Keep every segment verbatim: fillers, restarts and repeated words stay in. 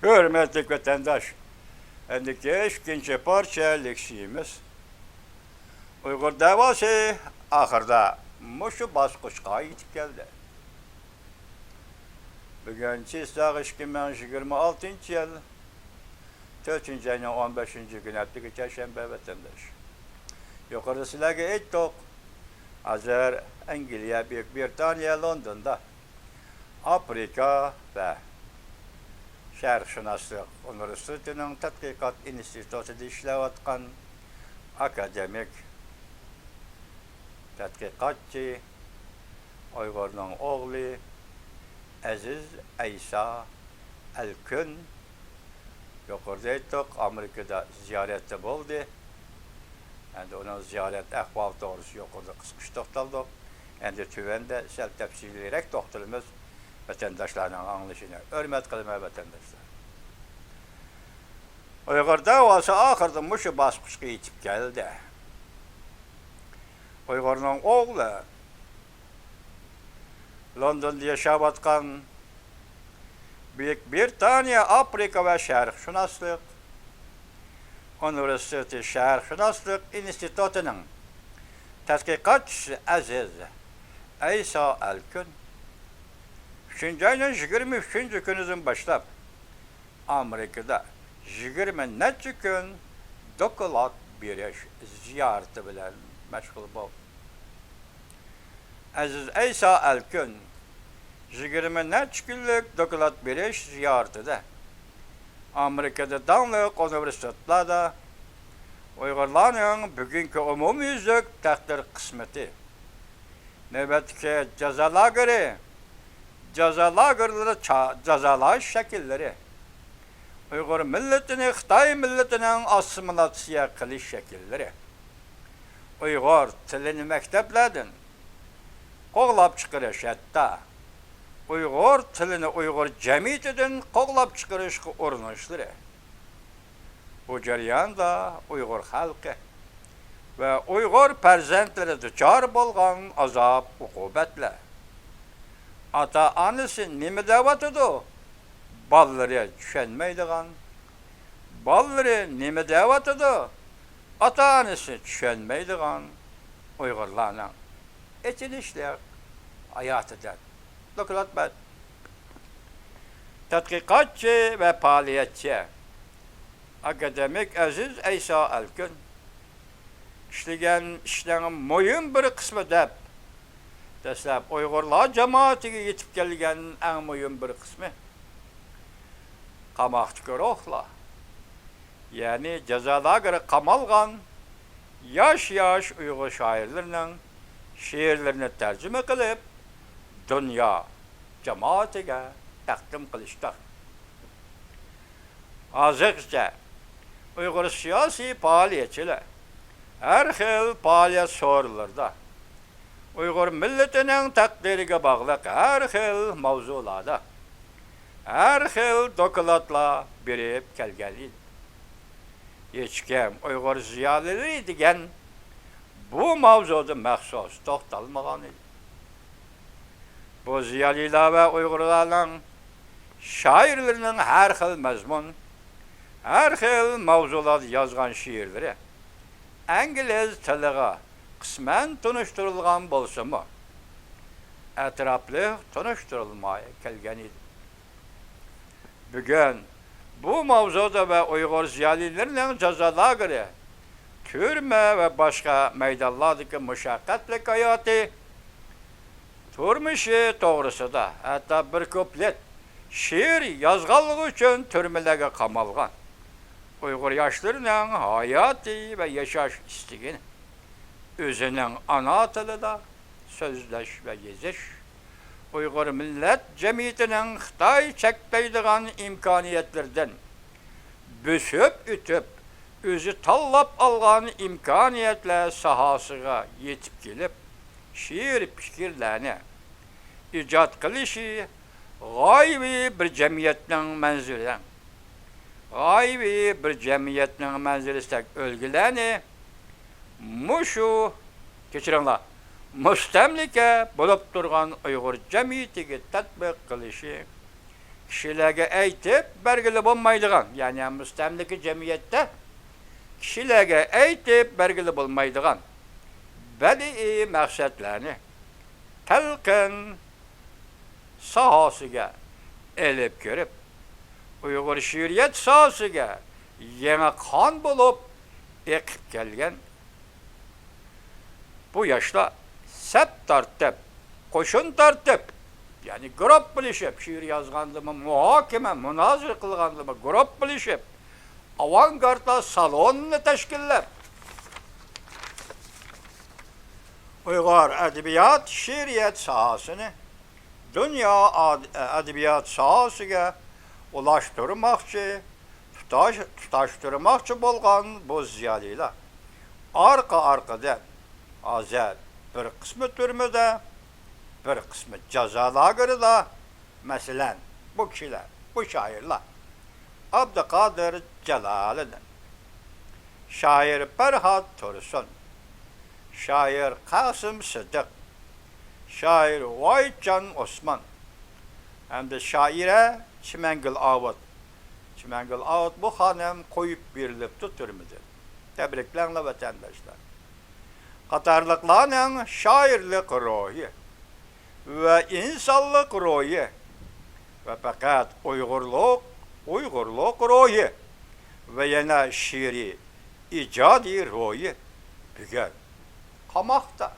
ھۆرمەتلىك ۋەتەنداش، ئەمدىكى ئىككىنچى پارچە لېكسىيىمىز ئۇيغۇر دەۋاسى ئاخىرىدا مۇشۇ باسقۇچقا يېتىپ كەلدى. بۈگۈن چىسلاغ ئىككى مىڭ يىگىرمە ئالتىنچى يىل تۆتىنچى ئاينىڭ ئون بەشىنچى كۈنى، ھەپتىكى چارشەنبە ۋەتەنداش. يۇقىرىدا سىلەرگە ئېيتتۇق، ھازىر ئەنگلىيە، بۈيۈك بىرىتانىيە، لوندوندا ئافرىكا ۋە شەرقشۇناسلىق ئۇنىۋېرسىتېتىنىڭ تەتقىقات ئىنستىتۇتىدا ئىشلەۋاتقان ئاكادېمىك تەتقىقاتچى، ئۇيغۇرنىڭ ئوغلى ئەزىز ئەيسا ئەلكۈن، يۇقىرىدا ئېيتتۇق، ئامېرىكىدا زىيارەتتە بولدى. ئەمدى ئۇنىڭ زىيارەت ئەھۋالى توغرىسىدا يۇقىرىدا قىسقىچە توختالدۇق. ئەمدى تۆۋەندە سەل تەپسىلىيرەك توختىلىمىز. ۋەتەنداشلارنىڭ ئاڭلىشىنى ئۆرمەت قىلىمەن، ۋەتەنداشلار. ئۇيغۇر دەۋاسى ئاخىرىدا مۇشۇ باسقۇچقا يېتىپ كەلدى. ئۇيغۇرنىڭ ئوغلى، لوندوندا ياشاۋاتقان بۈيۈك بىرىتانىيە ئافرىكا ۋە شەرقشۇناسلىق ئۇنىۋېرسىتېتى شەرقشۇناسلىق ئىنستىتۇتىنىڭ تەتقىقاتچىسى ئەزىز ئەيسا ئەلكۈن ئۈچىنچى ئاينىڭ يىگىرمە ئۈچىنچى كۈنىدىن باشلاپ ئامېرىكىدا يىگىرمە نەچچە كۈن دوكلات بېرىش زىيارىتى بىلەن مەشغۇل بولدى. ئەزىز ئەيسا ئەلكۈن يىگىرمە نەچچە كۈنلۈك دوكلات بېرىش زىيارىتىدە ئامېرىكىدا داڭلىق ئۇنىۋېرسىتېتلاردا ئۇيغۇرلارنىڭ بۈگۈنكى ئومۇميۈزلۈك تەقدىر قىسمىتى، نۆۋەتتىكى جازا لاگېرى، جازا لاگېرلىرى، جازالاش شەكىللىرى، ئۇيغۇر مىللىتىنى خىتاي مىللىتىنىڭ ئاسسىمىلاتسىيە قىلىش شەكىللىرى، ئۇيغۇر تىلىنى مەكتەپلەردىن قوغلاپ چىقىرىش، ھەتتا ئۇيغۇر تىلىنى ئۇيغۇر جەمئىيىتىدىن قوغلاپ چىقىرىشقا ئۇرۇنۇشلىرى، بۇ جەرياندا ئۇيغۇر خەلقى ۋە ئۇيغۇر پەرزەنتلىرى دۇچار بولغان ئازاب-ئوقۇبەتلەر، ئاتا-ئانىسى نېمە دەۋاتىدۇ، بالىلىرى چۈشەنمەيدىغان، بالىلىرى نېمە دەۋاتىدۇ، ئاتا-ئانىسى چۈشەنمەيدىغان ئۇيغۇرلارنىڭ ئېچىنىشلىق ھاياتىدىن دوكلات بەردى. تەتقىقاتچى ۋە پائالىيەتچى، ئاكادېمىك ئەزىز ئەيسا ئەلكۈن ئىشلىگەن ئىشنىڭ مۇھىم بىر قىسمى دەپ، دەسلەپ ئۇيغۇرلار جامائىتىگە يېتىپ كەلگەن ئەڭ مۇھىم بىر قىسمى قاماقتىكى روھلار، يەنى جازا لاگېرىغا قامالغان ياش-ياش ئۇيغۇر شائىرلىرىنىڭ شېئىرلىرىنى تەرجىمە قىلىپ، دۇنيا جامائىتىگە تەقدىم قىلىشتا. ھازىرغىچە ئۇيغۇر سىياسىي پائالىيەتچىلەر ھەر خىل پائالىيەت سورۇنلىرىدا، ئۇيغۇر مىللىتىنىڭ تەقدىرىگە باغلىق ھەر خىل ماۋزۇلاردا ھەر خىل دوكلاتلار بېرىپ كەلگەن ئىدى. ھېچكىم ئۇيغۇر زىيالىيلىرى دېگەن بۇ ماۋزۇدا مەخسۇس توختالمىغان ئىدى. بۇ زىيالىيلار ۋە ئۇيغۇرلارنىڭ شائىرلىرىنىڭ ھەر خىل مەزمۇن، ھەر خىل ماۋزۇلاردا يازغان شېئىرلىرى ئىنگلىز تىلىغا قىسمەن تونۇشتۇرۇلغان بولسىمۇ، ئەتراپلىق تونۇشتۇرۇلماي كەلگەن ئىدى. بۈگۈن بۇ ماۋزۇدا ۋە ئۇيغۇر زىيالىيلىرىنىڭ جازا لاگېرى، تۈرمە ۋە باشقا مەيدانلاردىكى مۇشەققەتلىك ھاياتى، تۇرمۇشى توغرىسىدا ھەتتا بىر كۇپلېت شېئىر يازغانلىقى ئۈچۈن تۈرمىلەرگە قامالغان ئۇيغۇر ياشلىرىنىڭ ھاياتى ۋە ياشاش ئىستىكىنى ئۆزىنىڭ ئانا تىلىدا سۆزلەش ۋە يېزىش، ئۇيغۇر مىللەت جەمئىيىتىنىڭ خىتاي چەكلەيدىغان ئىمكانىيەتلىرىدىن بۆسۈپ ئۆتۈپ، ئۆزى تاللاپ ئالغان ئىمكانىيەتلەر ساھەسىگە يېتىپ كېلىپ، شېئىر پىكىرلەرنى ئىجاد قىلىشى غايىۋى بىر جەمئىيەتنىڭ مەنزىلى، غايىۋى بىر جەمئىيەتنىڭ مەنزىلىسىدەك ئۈلگىلەرنى مۇشۇ، كەچۈرۈڭلار، مۇستەملىكە بولۇپ تۇرغان ئۇيغۇر جەمئىيىتىگە تەتبىق قىلىشى، كىشىلەرگە ئېيتىپ بەرگىلى بولمايدىغان، يەنى مۇستەملىكە جەمئىيەتتە كىشىلەرگە ئېيتىپ بەرگىلى بولمايدىغان بەدىئىي مەقسەتلەرنى تەلقىن ساھەسىگە ئېلىپ كىرىپ، ئۇيغۇر شېئىرىيەت ساھەسىگە يېڭى قان بولۇپ ئېقىپ كەلگەن بۇ ياشلار سەپ تارتىپ، قوشۇن تارتىپ، يەنى گۇرۇپپىلىشىپ، شېئىر يازغاندىمۇ مۇھاكىمە، مۇنازىرە قىلغاندىمۇ گۇرۇپپىلىشىپ، ئاۋانگارتلار سالونىنى تەشكىللەپ، ئۇيغۇر ئەدەبىيات، شېئىرىيەت ساھەسىنى دۇنيا ئاد-، ئەدەبىيات ساھەسىگە ئۇلاشتۇرماقچى، تۇتاش-، تۇتاشتۇرماقچى بولغان بۇ زىيالىيلار ئارقا-ئارقىدىن ھازىر بىر قىسمى تۈرمىدە، بىر قىسمى جازا لاگېرىدا. مەسىلەن، بۇ كىشىلەر، بۇ شائىرلار: ئابدۇقادىر جالالىدىن، شائىر پەرھات تۇرسۇن، شائىر قاسىم سىدىق، شائىر ۋايىتجان ئوسمان ھەمدە شائىرە چىمەنگۈل ئاۋۇت. چىمەنگۈل ئاۋۇت بۇ خانىم قويۇپ بېرىلىپتۇ تۈرمىدىن. تەبرىكلەڭلار، ۋەتەنداشلار. قاتارلىقلارنىڭ شائىرلىق روھى ۋە ئىنسانلىق روھى ۋە پەقەت ئۇيغۇرلۇق، ئۇيغۇرلۇق روھى ۋە يەنە شېئىرىي ئىجادىي روھى بۈگۈن قاماقتا.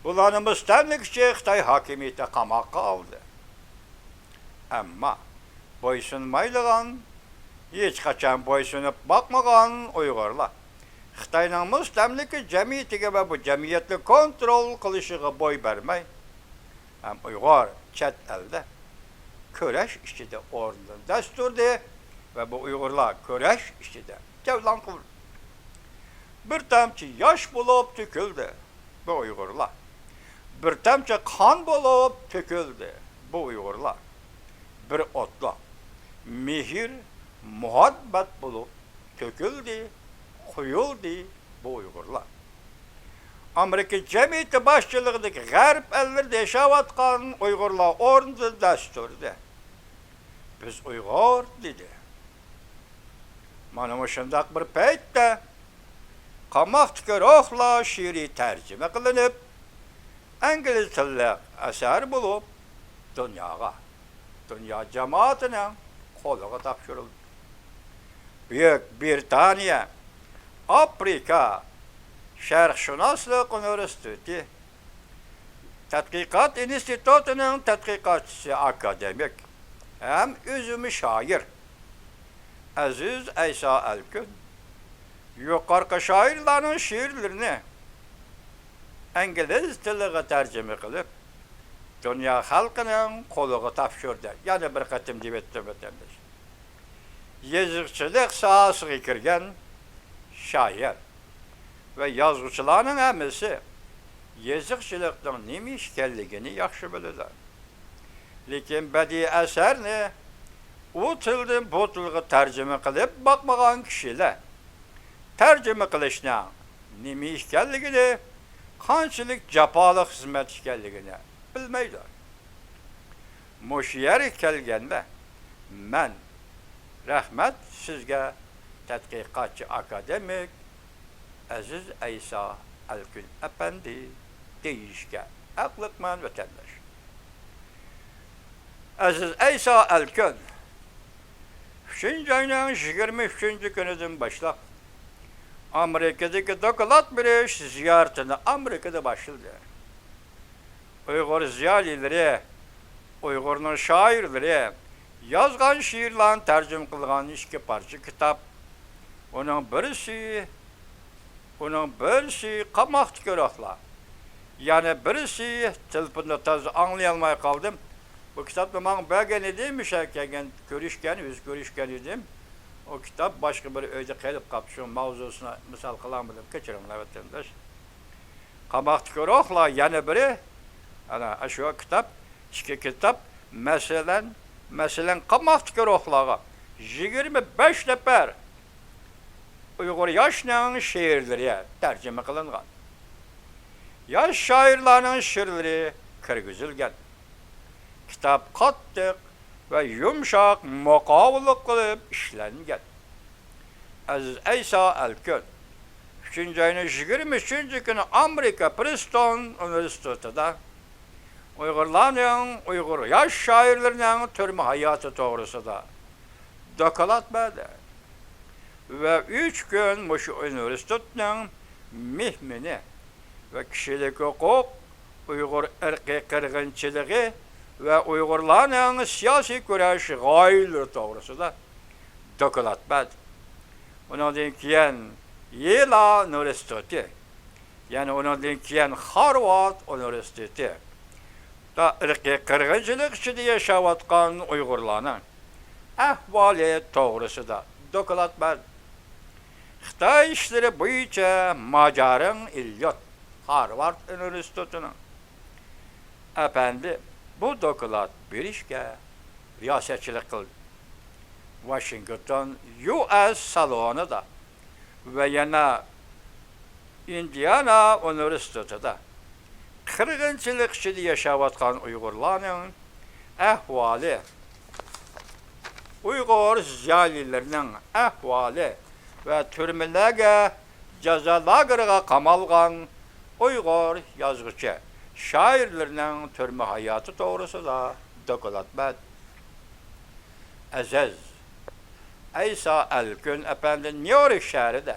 بۇلارنى مۇستەملىكىچى خىتاي ھاكىمىيىتى قاماققا ئالدى. ئەمما بويسۇنمايدىغان، ھېچقاچان بويسۇنۇپ باقمىغان ئۇيغۇرلار خىتاينىڭ مۇستەملىكە جەمئىيىتىگە ۋە بۇ جەمئىيەتنى كونترول قىلىشىغا بوي بەرمەي، ھەم ئۇيغۇر چەت ئەلدە كۈرەش ئىچىدە ئورنىدىن دەس تۇردى ۋە بۇ ئۇيغۇرلار كۈرەش ئىچىدە جەۋلان قىلدى. بىر تامچە ياش بولۇپ تۆكۈلدى بۇ ئۇيغۇرلار. بىر تامچە قان بولۇپ تۆكۈلدى بۇ ئۇيغۇرلار. بىر ئوتلۇق مېھىر، مۇھەببەت بولۇپ تۆكۈلدى، قۇيۇلدى بۇ ئۇيغۇرلار. ئامېرىكا جەمئىيىتى باشچىلىقىدىكى غەرب ئەللىرىدە ياشاۋاتقان ئۇيغۇرلار ئورنىدىن دەس تۇردى. بىز ئۇيغۇر دېدى. مانا مۇشۇنداق بىر پەيتتە قاماقتىكى روھلار شېئىرىي تەرجىمە قىلىنىپ، ئىنگلىز تىللىق ئەسەر بولۇپ دۇنياغا، دۇنيا جامائىتىنىڭ قولىغا تاپشۇرۇلدى. بۈيۈك بىرىتانىيە ئافرىكا شەرقشۇناسلىق ئۇنىۋېرسىتېتى تەتقىقات ئىنستىتۇتىنىڭ تەتقىقاتچىسى، ئاكادېمىك ھەم ئۆزىمۇ شائىر ئەزىز ئەيسا ئەلكۈن يۇقىرىقى شائىرلارنىڭ شېئىرلىرىنى ئىنگلىز تىلىغا تەرجىمە قىلىپ، دۇنيا خەلقىنىڭ قولىغا تاپشۇردى. يەنە بىر قېتىم دېيىۋەتتىم، ۋەتەنداش. يېزىقچىلىق ساھەسىگە كىرگەن شائىر ۋە يازغۇچىلارنىڭ ھەممىسى يېزىقچىلىقنىڭ نېمە ئىكەنلىكىنى ياخشى بىلىدۇ. لېكىن بەدىئىي ئەسەرنى ئۇ تىلدىن بۇ تىلغا تەرجىمە قىلىپ باقمىغان كىشىلەر تەرجىمە قىلىشنىڭ نېمە ئىكەنلىكىنى، قانچىلىك جاپالىق خىزمەت ئىكەنلىكىنى بىلمەيدۇ. مۇشۇ يەرگە كەلگەندە، مەن رەھمەت سىزگە، تەتقىقاتچى ئاكادېمىك ئەزىز ئەيسا ئەلكۈن ئەپەندى، دېيىشكە ھەقلىقمەن، ۋەتەنداش. ئەزىز ئەيسا ئەلكۈن ئۈچىنچى ئاينىڭ يىگىرمە ئۈچىنچى كۈنىدىن باشلاپ ئامېرىكىدىكى دوكلات بېرىش زىيارىتىنى ئامېرىكىدا باشلىدى. ئۇيغۇر زىيالىيلىرى، ئۇيغۇرنىڭ شائىرلىرى يازغان شېئىرلارنى تەرجىمە قىلغان ئىككى پارچە كىتاب، ئۇنىڭ بىرسى، ئۇنىڭ بىرسى قاماقتىكى روھلار، يەنە بىرسى، تېلېفوندا تازا ئاڭلىيالماي قالدىم. بۇ كىتابنى ماڭا بەرگەن ئىدى، مۇشۇ كەلگەن، كۆرۈشكەن، يۈز كۆرۈشكەن ئىدىم. ئۇ كىتاب باشقا بىر ئۆيدە قېلىپ قاپتۇ، شۇ ماۋزۇسىنى مىسال قىلالمىدىم، كەچۈرۈڭلار، ۋەتەنداش. قاماقتىكى روھلار يەنە بىرى، ئانا، ئاشۇ كىتاب، ئىككى كىتاب، مەسىلەن، مەسىلەن، قاماقتىكى روھلارغا يىگىرمە بەش نەپەر ئۇيغۇر ياشنىڭ شېئىرلىرى تەرجىمە قىلىنغان. ياش شائىرلارنىڭ شېئىرلىرى كىرگۈزۈلگەن. كىتاب قاتتىق ۋە يۇمشاق مۇقاۋىلىق قىلىپ ئىشلەنگەن. ئەزىز ئەيسا ئەلكۈن ئۈچىنچى ئاينىڭ يىگىرمە ئۈچىنچى كۈنى ئامېرىكا پرىستون ئۇنىۋېرسىتېتىدا ئۇيغۇرلارنىڭ، ئۇيغۇر ياش شائىرلىرىنىڭ تۈرمە ھاياتى توغرىسىدا دوكلات بەردى ۋە ئۈچ كۈن مۇشۇ ئۇنىۋېرسىتېتنىڭ مېھمىنى ۋە كىشىلىك ھوقۇق، ئۇيغۇر ئىرقىي قىرغىنچىلىقى ۋە ئۇيغۇرلارنىڭ سىياسىي كۈرەش غايىلىرى توغرىسىدا دوكلات بەردى. ئۇنىڭدىن كېيىن يېلا ئۇنىۋېرسىتېتى، يەنى ئۇنىڭدىن كېيىن خارۋارد ئۇنىۋېرسىتېتى دا ئىرقىي قىرغىنچىلىق ئىچىدە ياشاۋاتقان ئۇيغۇرلارنىڭ ئەھۋالى توغرىسىدا دوكلات بەردى. خىتاي ئىشلىرى بويىچە ماجارىڭ ئېليوت، خارۋارد ئۇنىۋېرسىتېتىنىڭ ئەپەندى بۇ دوكلات بېرىشكە رىياسەتچىلىك قىلدى. ۋاشىنگتون يۇ ئېس سالونىدا ۋە يەنە ئىندىئانا ئۇنىۋېرسىتېتىدا قىرغىنچىلىق ئىچىدە ياشاۋاتقان ئۇيغۇرلارنىڭ ئەھۋالى، ئۇيغۇر زىيالىيلىرىنىڭ ئەھۋالى ۋە تۈرمىلەرگە، جازا لاگېرىغا قامالغان ئۇيغۇر يازغۇچى، شائىرلىرىنىڭ تۈرمە ھاياتى توغرىسىدا دوكلات بەردى. ئەزىز ئەيسا ئەلكۈن ئەپەندى نيۇ يورك شەھىرىدە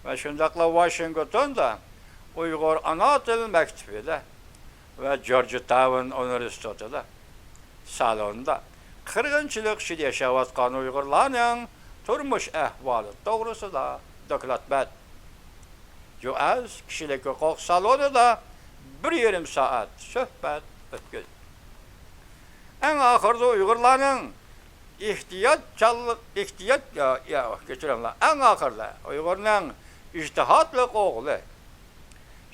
ۋە شۇنداقلا ۋاشىنگتوندا ئۇيغۇر ئانا تىل مەكتىپىدە ۋە جورجتاۋن ئۇنىۋېرسىتېتىدا سالوندا قىرغىنچىلىق ئىچىدە ياشاۋاتقان ئۇيغۇرلارنىڭ تۇرمۇش ئەھۋالى توغرىسىدا دوكلات بەردى. يۇ ئېس كىشىلىك ھوقۇق سالونىدا بىر يېرىم سائەت سۆھبەت ئۆتكۈزدى. ئەڭ ئاخىرىدا ئۇيغۇرلارنىڭ ئېھتىياتچانلىق، ئېھتىيات، يا، يا، كەچۈرۈڭلار، ئەڭ ئاخىرىدا ئۇيغۇرنىڭ ئىجتىھاتلىق ئوغلى،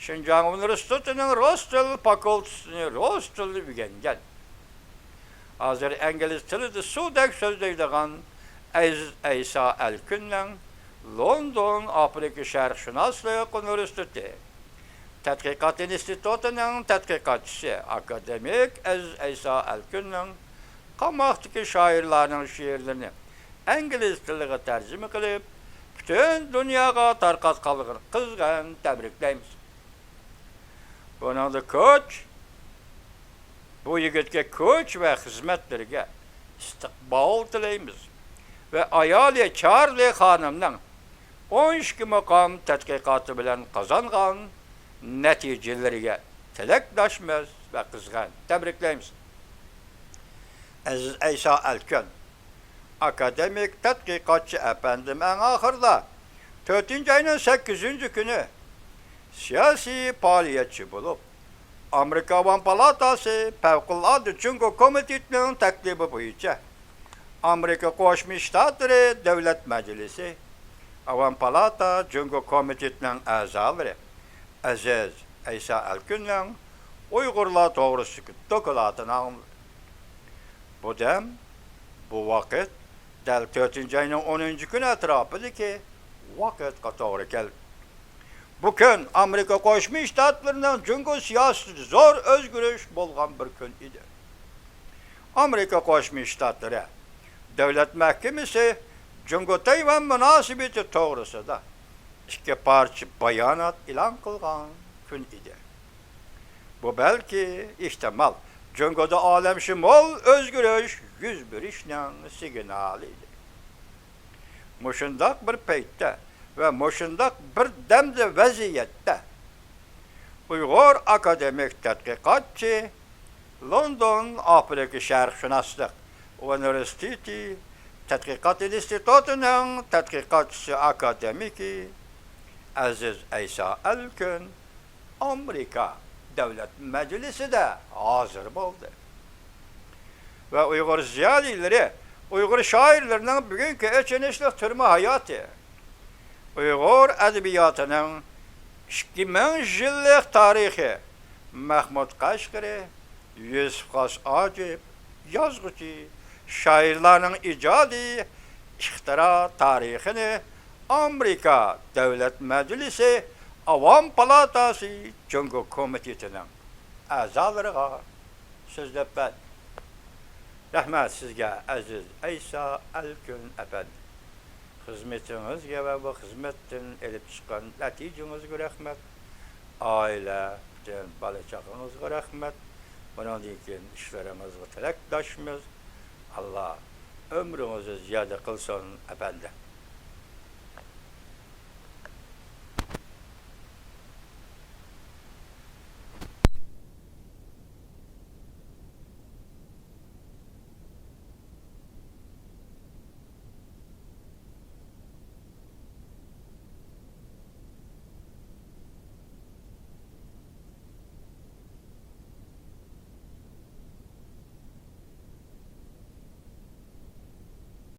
شىنجاڭ ئۇنىۋېرسىتېتىنىڭ رۇس تىل فاكۇلتېتىنى رۇس تىلىدا ئۆگەنگەن، ھازىر ئىنگلىز تىلىدا سۇدەك سۆزلەيدىغان ئەزىز ئەيسا ئەلكۈننىڭ لوندون ئافرىكا شەرقشۇناسلىق ئۇنىۋېرسىتېتى تەتقىقات ئىنستىتۇتىنىڭ تەتقىقاتچىسى ئاكادېمىك ئەزىز ئەيسا ئەلكۈننىڭ قاماقتىكى شائىرلارنىڭ شېئىرلىرىنى ئىنگلىز تىلىغا تەرجىمە قىلىپ، پۈتۈن دۇنياغا تارقاتقانلىقىنى قىزغىن تەبرىكلەيمىز. بۇنىڭدا كۈچ، بۇ يىگىتكە كۈچ ۋە خىزمەتلىرىگە ئىستىقبال تىلەيمىز ۋە ئايالى چارلى خانىمنىڭ ئون ئىككى مۇقام تەتقىقاتى بىلەن قازانغان نەتىجىلىرىگە تىلەكداشمىز ۋە قىزغىن تەبرىكلەيمىز. ئەزىز ئەيسا ئەلكۈن، ئاكادېمىك تەتقىقاتچى ئەپەندىم ئەڭ ئاخىرىدا تۆتىنچى ئاينىڭ سەككىزىنچى كۈنى سىياسىي پائالىيەتچى بولۇپ، ئامېرىكا ئاۋام پالاتاسى پەۋقۇلئاددە جۇڭگو كومىتېتىنىڭ تەكلىپى بويىچە ئامېرىكا قوشما شتاتلىرى دۆلەت مەجلىسى ئاۋام پالاتا جۇڭگو كومىتېتىنىڭ ئەزالىرى ئەزىز ئەيسا ئەلكۈننىڭ ئۇيغۇرلار توغرىسىدىكى دوكلاتىنى ئاڭلىدى. بۇ دەم، بۇ ۋاقىت دەل تۆتىنچى ئاينىڭ ئونىنچى كۈنى ئەتراپىدىكى ۋاقىتقا توغرا كەلدى. بۇ كۈن ئامېرىكا قوشما شتاتلىرىنىڭ جۇڭگو سىياسىتىدە زور ئۆزگىرىش بولغان بىر كۈن ئىدى. ئامېرىكا قوشما شتاتلىرى دۆلەت مەھكىمىسى جۇڭگو تەيۋەن مۇناسىۋىتى توغرىسىدا ئىككى پارچە بايانات ئېلان قىلغان كۈن ئىدى. بۇ بەلكى، ئېھتىمال، جۇڭگودا ئالەمشۇمۇل ئۆزگىرىش يۈز بېرىشنىڭ سىگنالى ئىدى. مۇشۇنداق بىر پەيتتە ۋە مۇشۇنداق بىر دەمدە ۋەزىيەتتە ئۇيغۇر ئاكادېمىك تەتقىقاتچى، لوندون ئافرىكا شەرقشۇناسلىق ئۇنىۋېرسىتېتى تەتقىقات ئىنستىتۇتىنىڭ تەتقىقاتچىسى ئاكادېمىكى ئەزىز ئەيسا ئەلكۈن ئامېرىكا دۆلەت مەجلىسىدە ھازىر بولدى ۋە ئۇيغۇر زىيالىيلىرى، ئۇيغۇر شائىرلىرىنىڭ بۈگۈنكى ئېچىنىشلىق تۈرمە ھاياتى، ئۇيغۇر ئەدەبىياتىنىڭ ئىككى مىڭ يىللىق تارىخى، مەھمۇد قەشقىرى، يۈسۈپ خاس ھاجىپ، يازغۇچى، شائىرلارنىڭ ئىجادىي ئىختىرا تارىخىنى ئامېرىكا دۆلەت مەجلىسى ئاۋام پالاتاسى جۇڭگو كومىتېتىنىڭ ئەزالىرىغا سۆزلەپ بەردى. رەھمەت سىزگە، ئەزىز ئەيسا ئەلكۈن ئەپەندى. خىزمىتىڭىزگە ۋە بۇ خىزمەتتىن ئېلىپ چىققان نەتىجىڭىزگە رەھمەت. ئائىلە، پۈتۈن بالا-چاقىڭىزغا رەھمەت. بۇنىڭدىن كېيىن ئىشلىرىڭىزغا تىلەكداشمىز. ئاللا ئۆمرىڭىزنى زىيادە قىلسۇن، ئەپەندى.